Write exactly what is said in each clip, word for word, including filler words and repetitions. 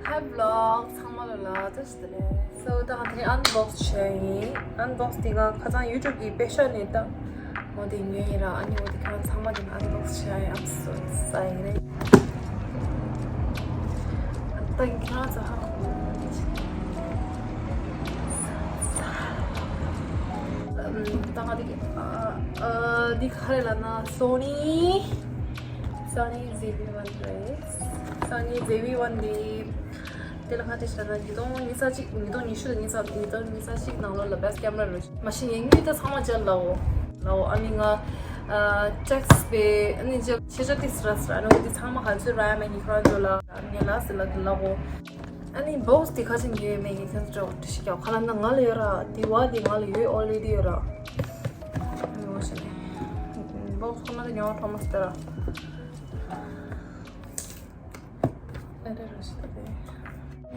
Hi vlog ཚང་མ་ལ་ལ་བཀྲ་ཤིས་བདེ་ལེགས། So ད་དེ་unbox བྱས་ཡིན། Unbox དེ་ག་ཁ་སང་YouTube གི་པེ་ཤ་ནས་ད་འོ་དེ་ཉོས་ཡིན་ར། ཨ་ནི་འོ་དེ་ཁྱེད་རང་ཚང་མ་དེ་unbox བྱས་ཡིན། I'm so excited. ད་ཁྱེད་རང་ཚོ་ཧ་གོ། ད་ང་དེ་ཨ་ཨ་འདི་ག་རེ་ལབ་ན་Sony Sony Z V one རེད། Sony Z V one འདི། དེ་ལ་ང་དེ་བྱས་ན་ཉིས་སྟོང་ཉི་ཤུ་རྩ་གཅིག་ཉིས་སྟོང་ཉི་ཤུ་དང་ཉི་ཤུ་རྩ་ཉིས་སྟོང་ཉི་ཤུ་རྩ་གཅིག་ནང་ལོགས་ལ་best camera རེད། མ་གཞི་ངས་དངུལ་ད་ཚང་མ་སྦྱར་ལབ་འོ། ལབ་འོ། ཨ་ནི་ང་ཨ་tax པའི་ཨ་ནི་ཅག་ཆེ་ཆ་ཏིས་ར་སི་ར་ནོ་འདི་ཚང་མ་ག་ཚོད་ར་ཡ་མེད་ཉི་ཁོ་རང་ཚོ་ལ་ངས་ལ་སི་ལ་དུ་ལབ་འོ། ཨ་ནི་box དེ་ཁ་ཅིག་ཉོས་མེད་ངས་ཁྱེད་ཚོ་འདྲ་བོ་འདྲི་ཤི་ཀྱག་ཁ་ལ་ན་ང་ལ་ཡོད་ར། དེ་བ་དེ་ང་ལ་ཡོད་already ཡོད་ར། ཨ་ནི་འོ་ཞེ་ནས་box ཁོ་ན་དེ་ཉོ་བ་ཐོག་མ་སི་ད་ར། ཨ་རེ་ར་ཞིག་སྟེ།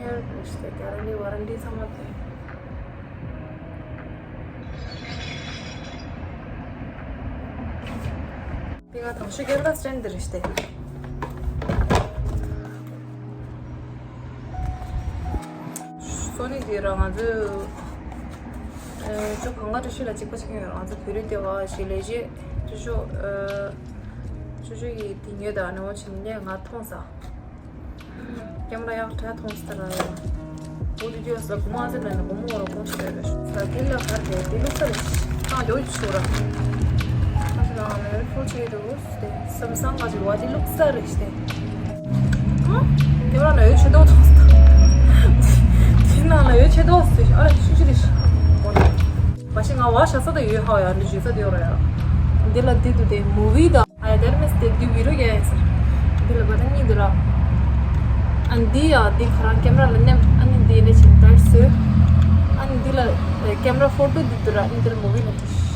ཨ་རེ་ར་ཞིག་སྟེ་ག་ར་ལི་ཝ་རན་ཊི་ཚང་མ་སྟེ། དེ་ང་དང་ཤོས་ཀེམ་ར་སི་ཊེན་ཌི་རེ་ཞིག་སྟེ། སོ་ནི་དེ་ར་ང་ཚོས་ཨེ་ཅོ་གང་ག་ཏུ་ཤི་ལ་གཅིག་པ་གཅིག་ཡོད། ང་ཚོ་བོད་རིགས་དེ་བ་ཞིག་ལས་བྱེད་ཅོ་ཅོ་ཨེ་ཅོ་ཅོ་ཡི་དེ་ཉོས་ད་ནི་འོ་ཆེན་ནས་ང་མཐོང་ས། ཀེམ་ར་ཡག་ཕྲ་མཐོང་སྟེ་ར་ཡ། འོ་དེ་དུས་ས་གོ་མ་ཟེར་ན་ནི་གོ་མོ་ར་གོ་ཤེས་རེད། ས་དེ་ལ་གར་དེ་དེ་ལུགས་ས་རེད། ཁང་དེ་འོ་ཆུ་ར། ཁ་ཤས་ལ་ང་ལ་ཕོ་ཆེ་འདུག་སྟེ་སམ་སང་ཁ་ཤས་བ་དེ་ལུགས་ས་རེད་སྟེ། ཧ། ཀེམ་ར་ན་འོ་ཆེ་ཏོག་ཐོག་སྟེ། དེ་ནང་ལ་འོ་ཆེ་ཏོག་སྟེ་ཨ་ར་ཤུ་ཤུ་རེད། འོ་ན་མ་གཞི་ང་བ་ཤ་ས་ད་ཡོད་ཧ་ཡ་འདི་ཞུ་ས་དེ་ཡོད་ར་ཡ། འདི་ལ་འདི་འདུག་སྟེ་མུ་བི་ད། ཨ་ཡ་དེར་མེད་དེ་འདི་བི་རོ་རྒྱག་ཡིན་ཟེར། འདི་ལ་བ་ད་གཉིས་འདི་ར། ཨ་འདི་ཡ་འདི་ཁ་རང་ཀེམ་ར་ལ་ནེམ། ཨ་ནི་འདི་ལས་ཆེན་དར་སོས། ཨ་ནི་འདི་ལ་ཀེམ་ར་ཕོ་ཊོ་འདི་འདི་ར། ཨ་ནི་འདི་ལ་མུ་བི་ལ་འདི་ཤི།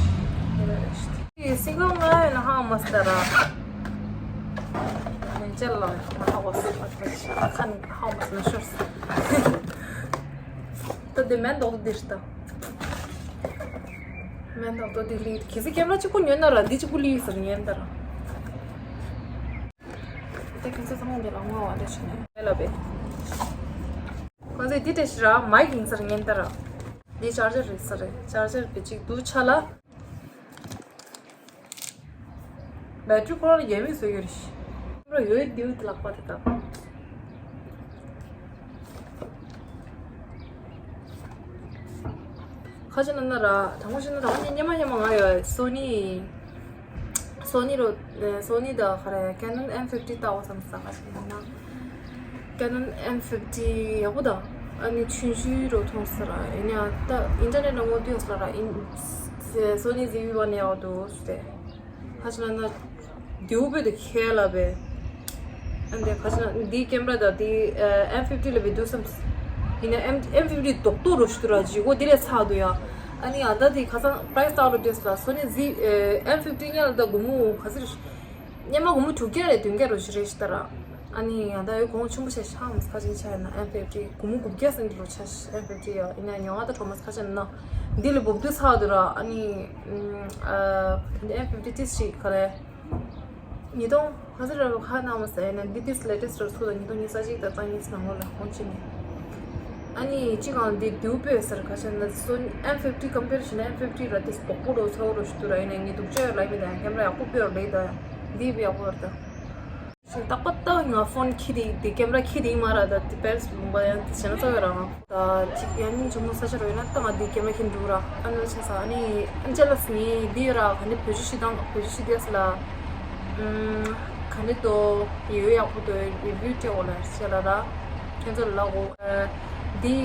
འདི་ལ་རེ་ཤི། སིང་གལ་ང་ཡོད་ན་ཧ་མ་སྟ་ར། ནན་ཅལ་ལ་ཧ་གོ་སི་ཁ་ནི་ཧ་མ་སྟ་ཤོར་སི། ད་འདི་མེན་འདོག་འདི་ཤི་ད། མེན་ད་ཏོ་དེ་ལི་གི་སི་ཀེམ་ར་གཅིག་པུ་ཉོས་ན་ར་འདི་གཅིག་པུ་ལི་ཟེར་ཉན་ད་ར། དེ་ཁྱེད་ཚོ་ཚང་མ་འདི་ལ་ངོ་བ་འདྲ་ཞིག་ནས་ལ་བས། ཁོང་ཚོས་འདི་འདྲ་ཞིག་ར་མའི་ཡིན་ཟེར་ཉན་ད་ར། འདི་ཅར་ཇར་རེད་ཟེར་རེད། ཅར་ཇར་བེ་གཅིག་འདུག་ཆ་ལ། བེ་ཊི་རི་ཁོ་རང་ལ་ཡལ་མི་བཟོ་ཡོད་རེད། ཁོ་རང་ཡོད་དེའུ་དེ་ལག་པ་དེ་དང་། ཁ་ཅིག་ན་ན་ར་དང་པོ་ཞིག་ན་དང་པོ་ཉི་མ་ཉི་མ་ང་ཡོད་སོ་ནི། སོ་ནི་རོ། སོ་ནི་ད་ག་རེ་ཀེ་ནོན་ཨེམ་ཕིབ་ཊི་ལྟ་བ་བསམ་ས་ཁ་ཅིག་ན། ཀེ་ནོན་ཨེམ་ཕིབ་ཊི་ཡག་པོ་དང་། ཨ་ནི་ཆུང་ཆུང་རོ་མཐོང་ས་ར་ཡིན་ཡང་ད་ཨིན་ཊར་ནེཊ་ལ་ངོ་བསྟོད་ས་ར་ཡིན། སོ་ནི་ཟི་ཝི་ཝན་ཡག་པོ་འདུག་ཟེར། ཧ་ཅང་ན་དེའུ་བོད་དུ་ཁྱེར་ལ་བས། ཨ་འདི་ཁ་ཅིག་ན་འདིའི་ཀེམ་ར་དང་འདི་ཨེམ་ཕིབ་ཊི་ལ་བས་འདུག་བསམ། ཡིན་ན་ཨེམ་ཨེམ་ཕིབ་ཊི་རྡོག་རྡོག་རུ་ཞུ་དུ་ར་ཇི་གོ་འདི་ལས་ཚགས་འདུག་ཡ། ཨ་ནི་ཨ་ད་དེ་ཁ་སང་པ་རའི་སི་ལྟ་རུ་བསྡད་ས་ལ་སོ་ནི་ཟི་ཨེམ་ཕིབ་ཊི་ཉལ་ལ་ད་སྒོར་མོ་ག་ཚོད་རེད། སྙེ་མ་སྒོར་མོ་དྲུག་བརྒྱ་རེད་བདུན་བརྒྱ་རུ་ཞིག་རེད་ཤི་ད་ར། ཨ་ནི་ཡང་ད་ཡོད་གོང་ཆེན་པོ་ཆེ་ཤག་མ་ཁ་ཅིག་ཆ་ཡིན་ན་ཨེམ་ཕིབ་ཊི་སྒོར་མོ་དགུ་བརྒྱ་ཟིན་ལོ་ཆ་ཤི་ཨེམ་ཕིབ་ཊི་ཡ་ཡིན་ན་ཉོ་ང་ད་གྲོ་མ་ཁ་ཅིག་ན་འདི་ལ་འབུབ་དུས་ཚགས་འདུག་ར། ཨ་ནི་ཨ་ཨེམ་ཕིབ་ཊི་ཏིས་ཞིག་ག་རེ་ཉིས་སྟོང་ག་ཚོད་ར་རུ་ཁ་ནང་མ་ཟ་ཡིན་ན་འདི་ཏིས་ལེ་ཏེ་སི་རུ་ཚུགས་ད་ཉིས་སྟོང་ཉི་ཤུ་རྩ་གཅིག་དང་རྩ་གཉིས་ནང་ལོ་ལ་ཧོན་ཅི་ནི། ཨ་ནི་ཅི་གང་འདི་དེའུ་བོད་ཟེར་ཁ་ཅིག་ན་སོ་ཨེམ་ཕིབ་ཊི་ཀམ་པེར་བྱས་ན་ཨེམ་ཕིབ་ཊི་ར་ཏིས་བོག་པོ་རུ་ཚོ་རུ་ཞུ་དུ་ར་ཡིན་ན་ངས་སྡུག་ཅག་ཡོད་ལ་ཡིན་མི་དང་ཀེམ་ར་ཡག་པོ་བོད་རུ་ལེ་ད་འདི་བི་ཡག་པོ་ར་ད། ཞིག་རྟག་པར་ལྟ་ང་ཕོན་ཁྱི་དེ་དེ་ཀེམ་ར་ཁྱི་དེ་མ་ར་ད་དེ་པེ་རི་སི་ལུང་པ་ཡང་དེ་བྱས་ན་རྩ་བའི་རང་ད་ཅིག་ཡང་སྙིང་རྗེ་མོ་ས་ཆ་རོ་ཡིན་ན་ད་ང་དེ་ཀེམ་ར་ཁྱི་འདུག་ར་ཨ་ནི་ཆ་ས་ཨ་ནི་ཨན་ཅེ་ལ་སི་ངས་དེ་ཡོད་ར་ག་འདི་བོད་ཆུ་ཤི་དང་བོད་ཆུ་ཤི་དེ་སི་ལ་ཨུམ་ག་འདི་དོ་ཡོད་ཡག་པོ་དོ་རི་བིའུ་སྤྲད་འོ་ལ་ཤེ་ལ་ར་ཁྱེད་ཚོ་ལ་གོ་དེ་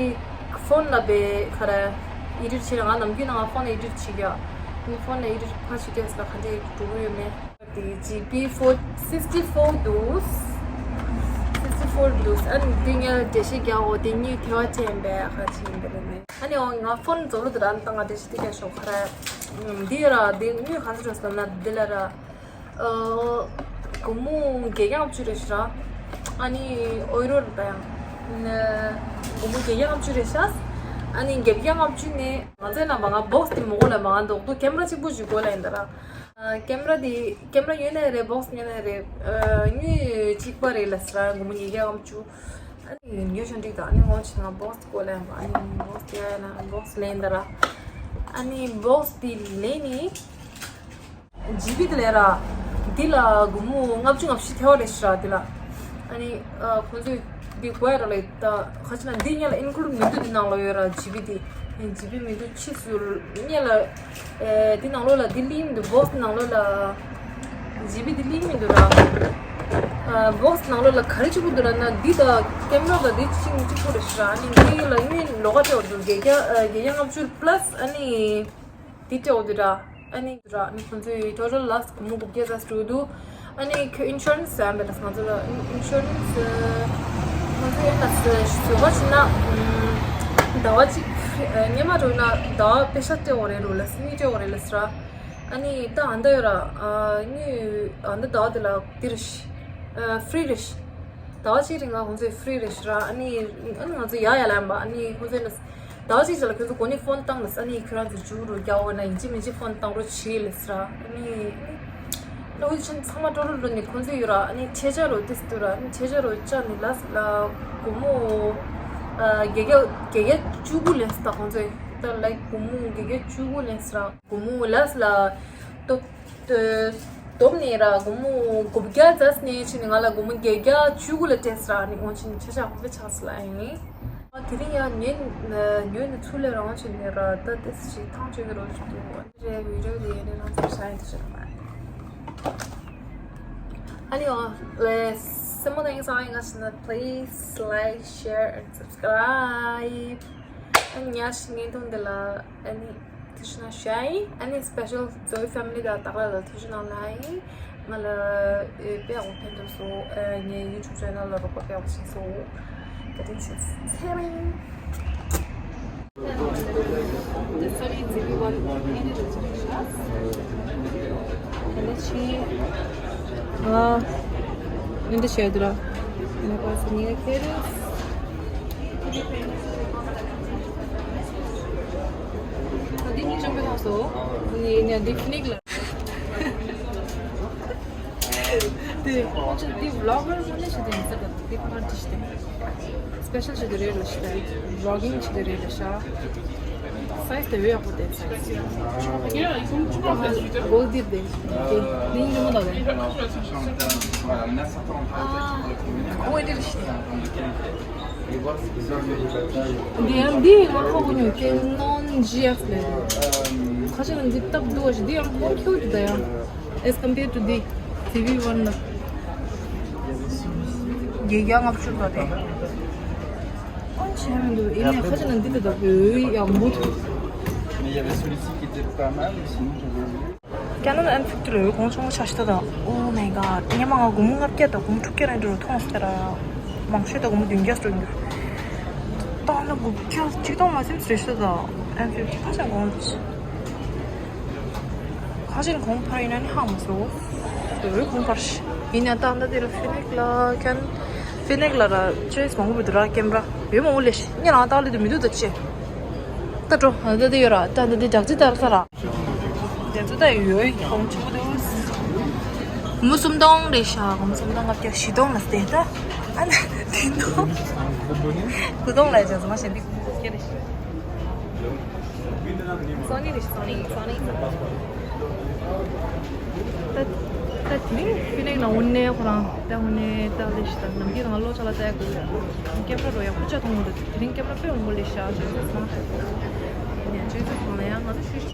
ཕོན་ལ་བེ་ག་ར་ཨི་ཌིཊ་བྱས་ང་ནམ་རྒྱུན་ན་ང་ཕོན་ལ་ཨི་ཌིཊ་བྱེད་ཀྱ་ནི་ཕོན་ལ་ཨི་ཌིཊ་ཕ་ཆུ་དེ་སི་ལ་ག་འདི་འགྲོ་གི་ཡོད་མེད། དེ་ཇི་བི་ཕོར་སིགས་ཊི་ཕོར་འདུག་སིགས་ཊི་ཕོར་འདུག་ཨ་ནི་འདི་ངས་འགྲེལ་བཤད་རྒྱག་འོ་དེ་གཉིས་ཐེ་བ་ཅན་པའི་ཁ་ཆེ་ཡིན་པ་རེད་མེད། ཨ་ནི་འོ་ང་ཕོན་རྫོགས་ལོ་དེ་ར་ཨ་ནི་ད་ང་འགྲེལ་བཤད་དེ་རྒྱག་ཤོག་ཁ་ར་འདི་ར་འདི་དངུལ་ག་ཚོད་འགྲོ་སོང་ན་འདི་ལ་ར་སྒོར་མོ་བརྒྱད་བརྒྱ་ལྔ་བཅུ་རེད་ཤག་ཨ་ནི་ཨོ་རོ་རེད་ད་ཡང་སྒོར་མོ་བརྒྱད་བརྒྱ་ལྔ་བཅུ་རེད་ཤག་ཨ་ནི་བརྒྱད་བརྒྱ་ལྔ་བཅུ་ནས་ང་ཚོའི་རྣམ་པ་ང་བོག་སི་དེ་མོ་གོ་ལ་མ་ང་འདོག་ཏུ་ཀེམ་ར་གཅིག་པུ་ཞིག་གོ་ལ་ཡིན་ད་ར། ཀེམ་ར་དེ་ཀེམ་ར་ཡོད་ནའི་རེད་བོག་སི་ཡོད་ནའི་རེད། དངུལ་གཅིག་པ་རེད་ལ་ཟེར་ར་སྒོར་མོ་ཉིས་བརྒྱ་ལྔ་བཅུ། ཨ་ནི་ཉོ་ཤོག་འགྲིག་དང་ཨ་ནི་ངོ་ཆེ་ང་བོག་སི་ཀོ་ལེན་པ། ཨ་ནི་བོག་སི་ཡ་ན་བོག་སི་ལེན་ད་ར། ཨ་ནི་བོག་སི་དེ་ལེན་ནི་ཇི་བི་དེ་ལས་ར། འདི་ལ་སྒོར་མོ་ལྔ་བཅུ་ང་བཞི་ཐེ་བ་རེད་ཤག་ར་འདི་ལ། ཨ་ནི་ཁོང་ཚོས་འདི་དགོས་ཡ་ར་ལ་ད་ཁ་ཆེ་ན་འདི་ཉེ་ལ་ཨིན་ཀླུ་ཌི་མི་འདུག་འདི་ནང་ལོགས་ཡོད་ར་ཇི་བི་དེ། ཇི་བི་མི་འདུག་ཕྱིས་སུ་ཉེ་ལ། ཨེ། འདི་ནང་ལོགས་ལ་འདི་ལིང་འདུག་བོག་སི་ནང་ལོགས་ལ། ཇི་བི་འདི་ལིང་མི་འདུག་ར། ཨ། བོག་སི་ནང་ལོགས་ལ་ག་རེ་བཅུག་གི་འདུག་ར་ན་འདི་དང་ཀེམ་ར་དང་འདི་ཆིང་གཅིག་པོ་རེད་ཤག་ར། ཨ་ནི་འདི་ལ་ཡིན་ལོགས་ཀ་སྤྲད་འོ་འདུག་བརྒྱད་བརྒྱ། ཨ། བརྒྱད་བརྒྱ་ལྔ་བཅུ་པ་ལ་སི་ཨ་ནི་འདི་སྤྲད་འོ་འདུག་ར། ཨ་ནི་འདུག་ར་ཨ་ནི་ཁོང་ཚོས་ཊོ་ཊལ་ལ་སི་སྒོར་མོ་དགུ་བརྒྱ་ཙམ་སྤྲད་འདུག་ཨ་ནི་ཁྱོད་ཨིན་ཤོ་རན་སི་ཟེར་ཡ་མེད་ད་ང་ཚོ་ལ་ཨིན་ཤོ་རན་སི། ང་ཚོ་ཡང་ད་བཟོ་བ་བྱས་ན་ཟླ་བ་གཅིག་ཨ། སྔོན་མ་འགྲོ་ན་ཟླ་བ་པེ་ཤ་སྤྲད་འོ་རེད་རོ་ལ་སི་གཉིས་སྤྲད་འོ་རེད་ལ་སི་ར། ཨ་ནི་ད་ཨ་མདའ་ཡོད་ར། ཨ་ནི་ཨ་མདའ་ཟླ་བ་དེ་ལ་འདི་རེད་ཤག་ཨ། ཧྥི་རི་རེད་ཤག་ཟླ་བ་གཅིག་རིང་ལ་ཁོང་ཚོས་ཧྥི་རི་རེད་ཤག་ར། ཨ་ནི་ཨ་ནི་ང་ཚོ་ཡ་ཡ་ལ་ཡིན་པ། ཨ་ནི་ཁོང་ཚོས་ཟླ་བ་གཅིག་རྗེས་ལ་ཁྱོད་ཚོ་གོ་ནས་ཕོན་བཏང་ལ་སི། ཨ་ནི་ཁྱོད་རང་ཚོ་འཇུག་རོགས་རྒྱག་འོ་ན་ཡིན་གཅིག་མིན་གཅིག་ཕོན་བཏང་རོགས་བྱེད་ལ་སི་ར། ཨ་ནི་ཨ་ནི་ཨོ་ཌི་ཤན་ཚང་མ་ཊོ་ཊལ་འགྲོ་ནས་ཁོང་ཚོས་ཡོད་ར། ཨ་ནི་ཆེ་ཆ་རོ་ཏིས་ཏུ་ར། ཨ་ནི་ཆེ་ཆ་རོ་བཅག་ནས་ལ་སི་ལ་སྒོར་མོ་ཨ། བརྒྱད་བརྒྱ་བརྒྱད་བརྒྱ་བཅུ་དགུ་ལེན་སི་ད་ཁོང་ཚོས་ད་ལའིག་སྒོར་མོ་བརྒྱད་བརྒྱ་བཅུ་དགུ་ལེན་སི་ར། སྒོར་མོ་ལ་སི་ལ་ཏོ། དེ་བསྡོམས་ནས་ར་སྒོར་མོ་དགུ་བརྒྱ་ཙམ་ནས་ཕྱིན་ནས་ང་ལ་སྒོར་མོ་བརྒྱད་བརྒྱ་བཅུ་དགུ་ལ་སྤྲད་སོང་ར། ཨ་ནི་འོ་ཕྱིན་ནས་ཆ་ཆ་དཔེ་ཆགས་སོང་ལ་ཨ་ནི། ཨ་དེ་རིང་ཡང་ཉོས་ཉོས་ནས་ཚུར་ལ་རང་ཕྱིན་ནས་ར་ད་ཏེ་ཞིག་ཐང་ཆད་ཀྱི་རོ་ཞིག་འདུག་ཨ་ནི་རེད་བི་ཌིའོ་དེ་ཡིན་ནས་རང་ཚོར་ཤ་ཡི་དུ་ཞིག་མ་ཨ་ནི་འོ་ལེ་སེ་མོ་དང་ཡིན་ས་ཡིན་ག་ཞིག་ན། Please like, share and subscribe. ཨ་ནི་ཉ་ཞིག་ངན་ཐུང་འདི་ལ་ཨ་ནི། ཐུགས་རྗེ་གནང་ཞུ་ཡ་ཡིན། ཨ་ནི་སི་པེ་ཤལ་ཛོའི་ཕེ་མི་ལི་དང་སྟག་ལྷ་ལ་ཐུགས་རྗེ་གནང་ལ་ཡིན། ང་ལ་ཨེ་དཔེ་ཡག་པོ་ཕན་ཐོགས་སོང་། ཨེ་ངའི་ཡུ་ཊུབ་ཆེ་ནལ་ལ་རོགས་པ་དཔེ་ཡག་པོ་བྱས་སོང་། བཀའ་དྲིན་ཆེ། ཚེ་རིང་། ཨ། འདི་བྱས་འདུག་ར། ཨ་ནི་པ་སི་ཉི་ཁེ་རེ། འདི་གཉིས་ཅང་མི་ཐོགས་སོ། འདི་ནི་འདི་ཕི་ནིག་ལ། དེ་ཁོང་ཚོ་འདི་བི་ལོག་གར་ངོ་ནས་བྱེད་དུ་ཡིན་ས་དང་འདི་ཕར་འདི་ཞིག་དེ་སི་པེ་ཤལ་བྱེད་དུ་རེད་ལ་ཤི་ད་བི་ལོག་གིང་བྱེད་དུ་རེད་ལ་ཤ། སའི་ཛི་དེ་བས་ཡག་པོ་དེ་སའི་ཛི་གོལ་ཌི་དེ་དེ་ནིང་ཉོ་མ་དང་ལེ། ཁོང་ཨེ་འདྲ་ལ་ཤི་ད། དེ་ཡང་འདི་ང་ཧ་གོ་མྱོང་ཀེ་ནོན་ཇི་ཨེཕ་ལས། ཁ་ཤས་ལ་འདི་སྟབས་སྡུག་པ་ཞིག་འདི་ཡང་ཧོན་ཁྱོད་ཀྱི་ད་ཡང་། As compared to the ཏི་བི་ཝན་ན། བརྒྱད་བརྒྱ་ལྔ་བཅུ་ལ་རེད། ཨོ་ཆེ་མི་འདུག་ཡིན་ནའི་ཁ་ཆེ་ན་འདི་ལྟ་དགོས་ཡག་མོ་འདུག Mais il y avait celui-ci qui était pas mal, sinon j'avais vu. Canon M fifty ལ་ཡོད་གོང་ཆུང་ཆ་ཤི་ད་དང་། Oh my god. ཉི་མ་ང་སྒོར་མོ་ལྔ་བརྒྱ་དང་སྒོར་མོ་དྲུག་བརྒྱ་རེ་འགྲོ་མཐོང་སྟེ་ར། མང་ཤོས་དང་སྒོར་མོ་བདུན་བརྒྱ་སྤྲོད་འགྱུར། ད་ན་དགུ་བརྒྱ་གཅིག་སྟོང་མ་ཟིན་རེ་ཤི་ད་དང་། M fifty ཁ་ཆེ་གོང་ཆེ། ཁ་ཆེ་གོང་འཕར་ཡིན་ན་ནི་ཧ་མ་སོ། དེ་བས་གོང་འཕར་ཤི། ཡིན་ཡང་ད་ལྟ་དེ་ལ་ཕི་ནིག་ལ་ཁན། ཕི་ནིག་ལ་ར་ཅོའི་སི་མང་པོ་འདུག་ར་ཀེམ་ར། ཡོད་མང་པོ་ལས་ཤི། ཉེ་རང་ཏག་ལི་དུ་མི་འདུག་ད་ཅེ། ད་འགྲོ་ཨ་ད་དེ་ཡོད་ར་ད་ད་དེ་ཇག་ཅི་ད་ར་ས་ར། ཇག་ཅི་ད་ཡོད་གོང་ཆེ་པོ་འདུག་མུ་སུམ་སྟོང་རེད་ཤག་མུ་སུམ་སྟོང་ལྔ་བརྒྱ་བཞི་སྟོང་ལ་སྟེ་ད། ཨ་ན་དེ་འདུག་དགུ་སྟོང་ལ་ཇག་ཅི་མ་ཤེས་འདི་དགུ་སྟོང་སྐྱེ་རེད་ཤག་སོ་ནི་རེད་སོ་ནི་སོ་ནི། ད་ད་དེ་རིང་ཕི་ནིག་ལ་དངོས་གནས་ཁོ་རང་ད་དངོས་གནས་ད་ལས་ཤི་ད་ནམ་རྒྱུན་རང་ལོ་ཆ་ལ་ལྟ་ཡག་གི་ཡོད། ཀེམ་ར་རོ་ཡག་པོ་ཅག་མཐོང་གི་འདུག་དེ་རིང་ཀེམ་ར་དཔེ་མང་པོ་ལས་ཤག་ཅེས་སོང་། ཡང་ཅེས་སོང་ལ་ཡང་ང་ཚོ་ཤུ་ཤུ།